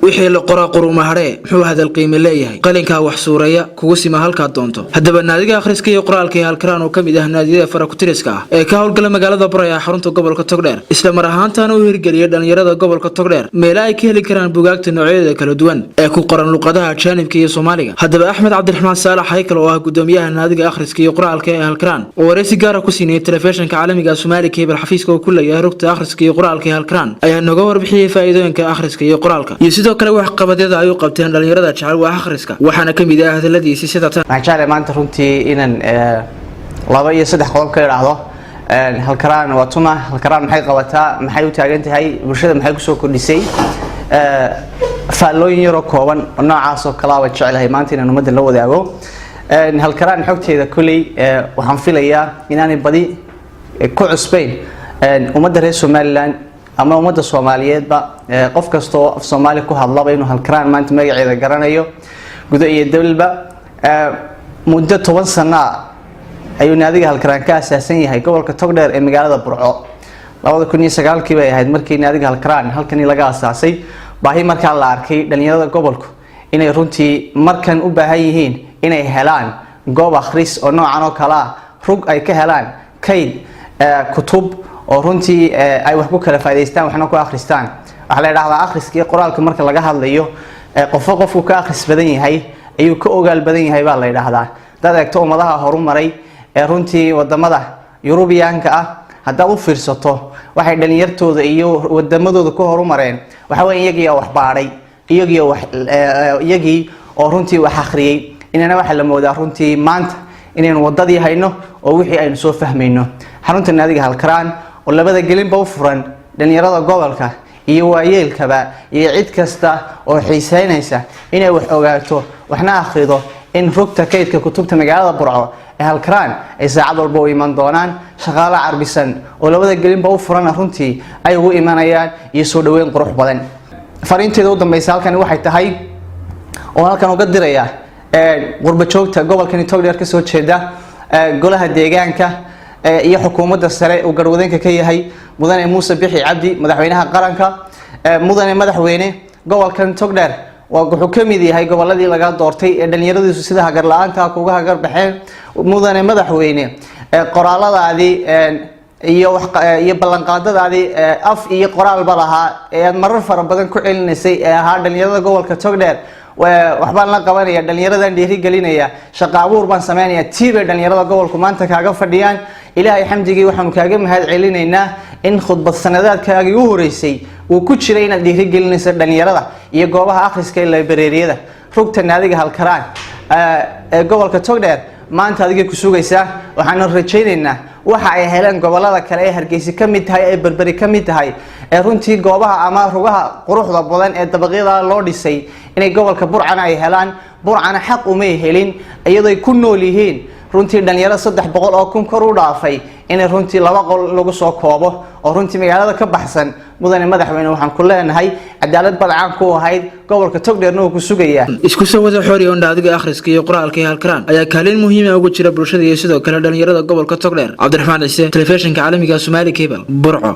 Wixii la qoraa quruma hadhee, muxuu hadal qiime leeyahay? Qalinkaa wax suureeya, kugu sima halkaad doonto. Haddaba, naadiga akhriska iyo qoraalka ee Halkaraan, oo ka mid ah naadiyada farakutiriska ah ee ka howlgala magaalada Burco ee xarunta gobolka Togdheer, isla mar ahaantaana u hirgeliyay dhalinyarada gobolka Togdheer meelo ay ka heli karaan bugaagta noocyadeeda kala duwan ee ku qoran luqadaha ajaanibka iyo Soomaaliga. Haddaba, Axmed Cabdiraxmaan Saalax Haykal, oo ah gudoomiyaha naadiga akhriska iyo qoraalka ee Halkaraan, oo wareysi gaara ku siinayay telefishinka caalamiga Somali Cable xafiiska oo ku leeyahay rugta akhriska iyo qoraalka ee Halkaraan, ayaa nooga warbixiyey faa'iidooyinka akhriska iyo qoraalka iyo sidoo kale waxqabadyada ay u qabteen dhalinyarada jecel wax akhriska. Waxaana ka mid ah hadaladiisii sida tan. Waxaan jeclahay maanta runtii inaan laba iyo saddex qodob ka idhaahdo. Halkaraan waa tuma? Halkaraan maxay qabataa? Maxay u taagan tahay? Bulshada maxay kusoo kordhisay? Faallooyin yaroo kooban oo noocaas oo kalaa baan jeclahay maanta inaan ummadda la wadaago. Halkaraan xogteeda kolley waxaan filayaa inaanay badi ku cusbayn ummadda reer Somaliland ama ummadda Soomaaliyeedba. Qof kastoo af Soomaali ku hadlaba inuu Halkaraan maanta magaceeda garanayo, gudo iyo dawlba. Muddo 10 sano ayuu naadiga Halkaraan ka asaasan yahay gobolka Togdheer ee magaalada Burco. 2009-kii bay ahayd markii naadiga Halkaraan halkani laga asaasay. Baahi markaa la arkay dhalinyarada gobolku inay runtii markan u baahan yihiin inay helaan goob akhris oo noocan oo kale ah, rug ay ka helaan kayd kutub oo runtii ay wax ku kala faa'iidaystaan, waxna ku akhristaan. Waxaa la idhahdaa, akhriska iyo qoraalka marka laga hadlayo, qofo qofku ka akhris badan yahay ayuu ka ogaal badan yahay baa la yidhaahdaa. Hadaad eegto ummadaha horumaray ee runtii wadamada Yurubiyaanka ah, haddaad u fiirsato waxay dhalinyartooda iyo wadamadooda ku horumareen, waxa weya iyagii oo wax baadhay, iyagii oo wax iyagii oo runtii wax akhriyey. Inana waxaa la moodaa runtii maanta inaynu wadadii hayno oo wixii aynu soo fahmayno. Xarunta naadiga Halkaraan oo labada gelinba u furan dhalinyarada gobolka iyo waayeelkaba iyo cid kasta oo xiiseynaysa inay wax ogaato, waxna akhrido, in rugta kaydka kutubta magaalada Burco ee Halkaraan ay saacad walba u iman doonaan shaqaale carbisan oo labada gelinba u furana runtii ay ugu imanayaan iyo soo dhaweyn qurux badan. Fariinteeda u dambeysa halkani waxay tahay oo halkan uga diraya qurba joogta gobolkani Togdheer kasoo jeeda, golaha deegaanka iyo xukuumadda sare uu garwadeenka ka yahay Mudane Muuse Bixi Cabdi, madaxweynaha qaranka. Mudane madaxweyne, gobolkan Togdheer waa wuxuu ka mid yahay goboladii laga doortay ee dhalinyaradiisu sida hagar la-aanta kuga hagar baxeen. Mudane madaxweyne, qoraaladaadii iyo ballanqaadadaadii af iyo qoraalba lahaa ee aad marar fara badan ku celinaysay ee ahaa dhalinyarada gobolka Togdheer waxbaan la qabanaya, dhalinyaradan dhiirigelinaya, shaqo abuur baan sameynaya, tii bay dhalinyarada gobolku maanta kaaga fadhiyaan. Ilaahay xamdigii, waxaanu kaaga mahad celinaynaa in khudbad sanadaadkaagii u horeysay uu ku jiray inaad dhiirigelinayso dhalinyarada iyo goobaha akhriska ee library-yada. Rugta naadiga Halkaraan ee gobolka Togdheer maanta adigay ku sugaysaa. Waxaanu rajaynaynaa waxa ay heleen gobolada kale ee Hargeysa ka mid tahay, ee Berberi ka mid tahay, ee runtii goobaha ama rugaha quruxda badan ee dabaqyada loo dhisay, inay gobolka Burcana ay helaan. Burcana xaq umay helin, iyadoo ay ku nool yihiin runtii dhalinyaro 300,000 kor u dhaafay, inay runtii laba qol lagu soo koobo oo runtii magaalada ka baxsan. Mudane madaxweyne, waxaan ku leenahay cadaalad baad caan ku ahayd, gobolka Togdheerna uu ku sugayaa. Isku soo wada xooriyo, naadiga akhriska iyo qoraalka ee Halkaraan ayaa kaalin muhiima ugu jira bulshada iyo sidoo kale dhalinyarada gobolka Togdheer. Cabdiraxmaan Ciise, telefishinka caalamiga Somali Cable, Burco.